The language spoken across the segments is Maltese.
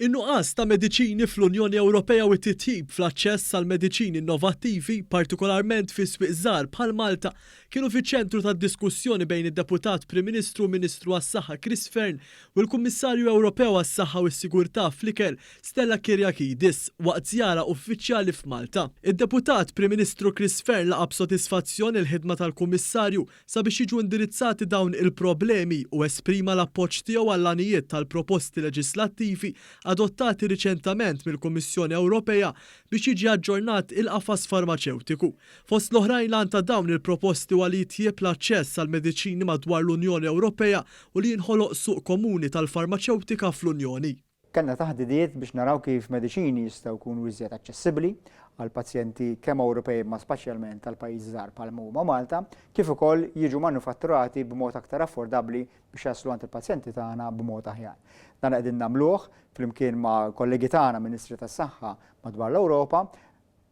In-nuqqas ta' mediċini fl-Unjoni Ewropea u t-titjib fl-aċċess għal mediċini innovattivi, partikolarment fi swieq żgħar bħal Malta, kienu fiċ-ċentru tad-diskussjoni bejn id-Deputat Prim Ministru u Ministru għas-Saħħa Chris Fearne u l-Kummissarju Ewropew għas-Saħħa u s-Sigurtà fl-Ikel, Stella Kyriakides, waqt żjara uffiċjali f'Malta. Id-Deputat Prim Ministru Chris Fearne laqa' b'sodisfazzjon il-ħidma tal-Kummissarju sabiex jiġu indirizzati dawn il-problemi u esprima l-appoġġ tiegħu għall-għanijiet tal-proposti leġislattivi adottati riċentament mill-Kummissjoni Ewropea biex jiġi aġġornat il-qafas farmaċewtiku. Fost l-oħrajn l-għan ta' dawn il-proposti huwa li jitjieb l-aċċess għall-mediċini madwar l-Unjoni Ewropea u li jinħoloq suq komuni tal-farmaċewtika fl-Unjoni. Kellna taħdidiet biex naraw kif mediċini jistgħu jkunu iżjed aċċessibbli għal pazjenti kemm Ewropej imma spaċjalment għal pajjiżi żgħar bħal huma Malta, kif ukoll jiġu manufatturati b'mod aktar affordabbli biex jaslu għand il-pazjenti tagħna b'mod aħjar. Dan qegħdin nagħmluh flimkien ma' kollegi tagħna Ministri tas-Saħħa madwar l-Ewropa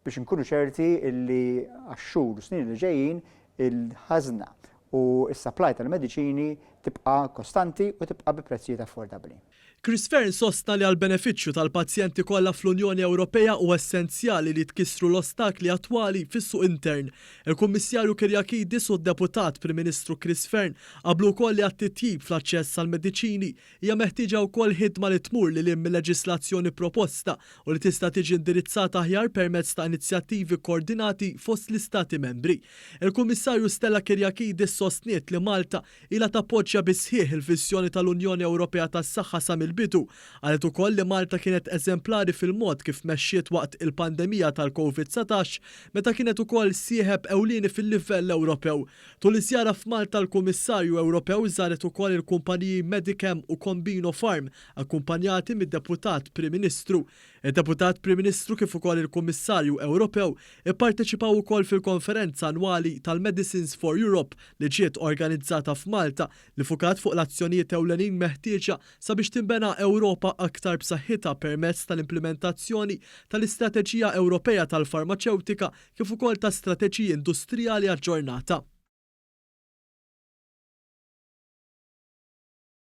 biex inkunu ċerti li għax-xhur u snin li ġejjin il-ħażna u s-supply tal-mediċini tibqa' kostanti u tibqa' bi prezzijiet affordabbli. Chris Fearne sostna li għall-benefiċċju tal-pazjenti kollha fl-Unjoni Ewropea huwa essenzjali li jitkissru l-ostakli attwali fis-suq intern. Il-Kummissarju Kyriakides u d-Deputat Prim Ministru Chris Fearne qablu wkoll li għat-titjib fl-aċċess għall-mediċini hija meħtieġa wkoll ħidma li tmur lil hinn mil-leġislazzjoni proposta u li tista' tiġi indirizzata aħjar permezz ta' inizjattivi kkoordinati fost l-Istati Membri. Il-Kummissarju Stella Kyriakides sostniet li Malta ilha tappoġġja bis-sħiħ il-viżjoni tal-Unjoni Ewropea tas-Saħħa sa mill-bidu. Qalet ukoll li Malta kienet eżemplari fil-mod kif mexxiet waqt il-pandemija tal-Covid 19 meta kienet ukoll sieħeb ewlieni fil-livell Ewropew. Tul iż-żjara f'Malta l-Kummissarju Ewropew żaret ukoll il-kumpaniji Medichem u Combino Pharm akkumpanjati mid-Deputat Prim Ministru. Id-Deputat Prim Ministru kif ukoll il-Kummissarju Ewropew ipparteċipaw ukoll fil-konferenza annwali tal-Medicines for Europe li ġiet organizzata f'Malta li fukat fuq l-azzjonijiet ewlenin meħtieġa sabiex tinbena Ewropa aktar b'saħħitha permezz tal-implimentazzjoni tal-Istrateġija Ewropea tal-Farmaċewtika kif ukoll ta' strateġiji industrijali aġġornata.